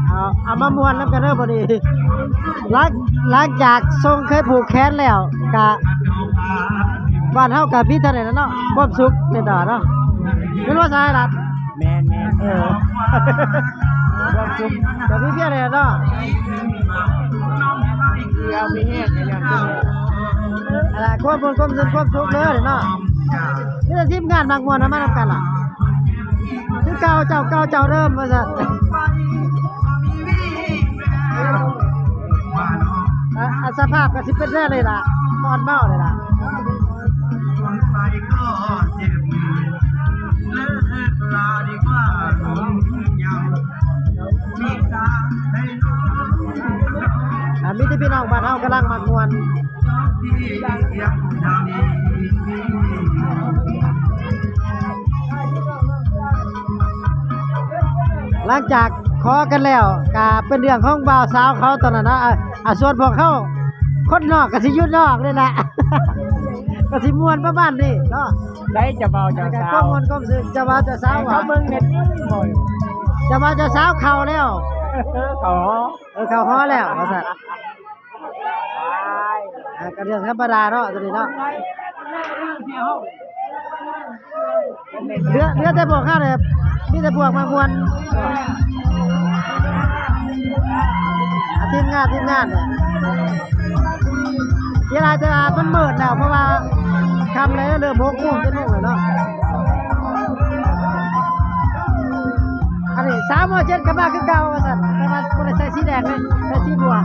ເອົາ ເອົາມາມ່ວນນຳກັນເດີ ພໍດີ ຫຼັງ ຫຼັງຈາກຊົງເຄີຍຜູກແຂນແລ້ວ ກະ ບ້ານເຮົາກະມີເທົ່ານັ້ນແຫຼະເນາະ ຄວາມສຸກເປັນຕາເນາະ ແມ່ນບໍ່ສະຫາຍລັດ? ແມ່ນໆ ເອີ ຄວາມສຸກກະມີພຽງນັ້ນແຫຼະເນາະ ເຮົາມີແຮງກະຢ່າ ອັນລະ ຄວາມມ່ວນຄວາມຊື່ນຄວາມສຸກເດີເນາະ ມີແຕ່ທີມງານມັກມ່ວນເຮົາມານຳກັນລະ ຄືເກົ່າ ເຈົ້າເກົ່າເຈົ້າເດີມວ່າຊັ້ນ ອາ ສະພາບກະຊິເປັນແນວນີ້ລະ ຕອນເມົານີ້ລະ ອາ ມີແຕ່ພີ່ນ້ອງບ້ານເຮົາກຳລັງມັກມ່ວນ. ຫຼັງຈາກຂໍກັນແລ້ວ ກະເປັນເລື່ອງຂອງບ່າວສາວເຂົາຕອນນັ້ນເນາະ ອາ ສ່ວນພວກເຮົາຄົນນອກກະຊິຢູ່ນອກນີ້ແຫຼະ ກະຊິມ່ວນປະມານນີ້ເນາະ ໄດ້ເຈົ້າບ່າວເຈົ້າສາວ ຄວາມມ່ວນຄວາມຊື່ນ ເຈົ້າບ່າວເຈົ້າສາວ ເຂົາເບິ່ງເນັດບໍ່ ເຈົ້າບ່າວເຈົ້າສາວເຂົ້າແລ້ວ ເອີ ເຂົ້າຫໍ ເອີ ເຂົ້າຫໍແລ້ວວ່າຊັ້ນ ອ່າ ກະເລື່ອງທຳມະດາເນາະ ໂຕນີ້ເນາະ ເຫຼືອ ເຫຼືອແຕ່ພວກເຮົານີ້ ມີແຕ່ພວກມາມ່ວນ ອ່າ ທີມງານ ທີມງານນີ້ ເສຍດາຍແຕ່ວ່າມັນມືດແລ້ວ ເພາະວ່າຄ່ຳແລ້ວ ເລີ່ມຫົກໂມງ ເຈັດໂມງແລ້ວເນາະ ອັນນີ້ສາມຮ້ອຍເຈັດກະມາຄືເກົ່າວ່າຊັ້ນ ແຕ່ວ່າບໍ່ໄດ້ໃສ່ສີແດງເດ້ ໃສ່ສີບວກ.